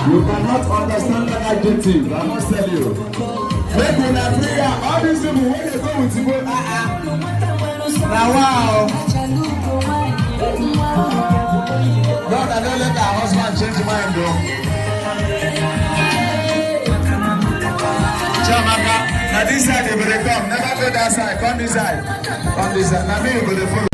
You cannot understand that adjective, I must tell you. Make una free am. All these people wey dey go with Igbo, ah ah. Na wow. God, I don't let her husband change mind though. Chiamaka, na this side you go dey come. Never go that side. Come this side. Come this side. Na me you go dey follow.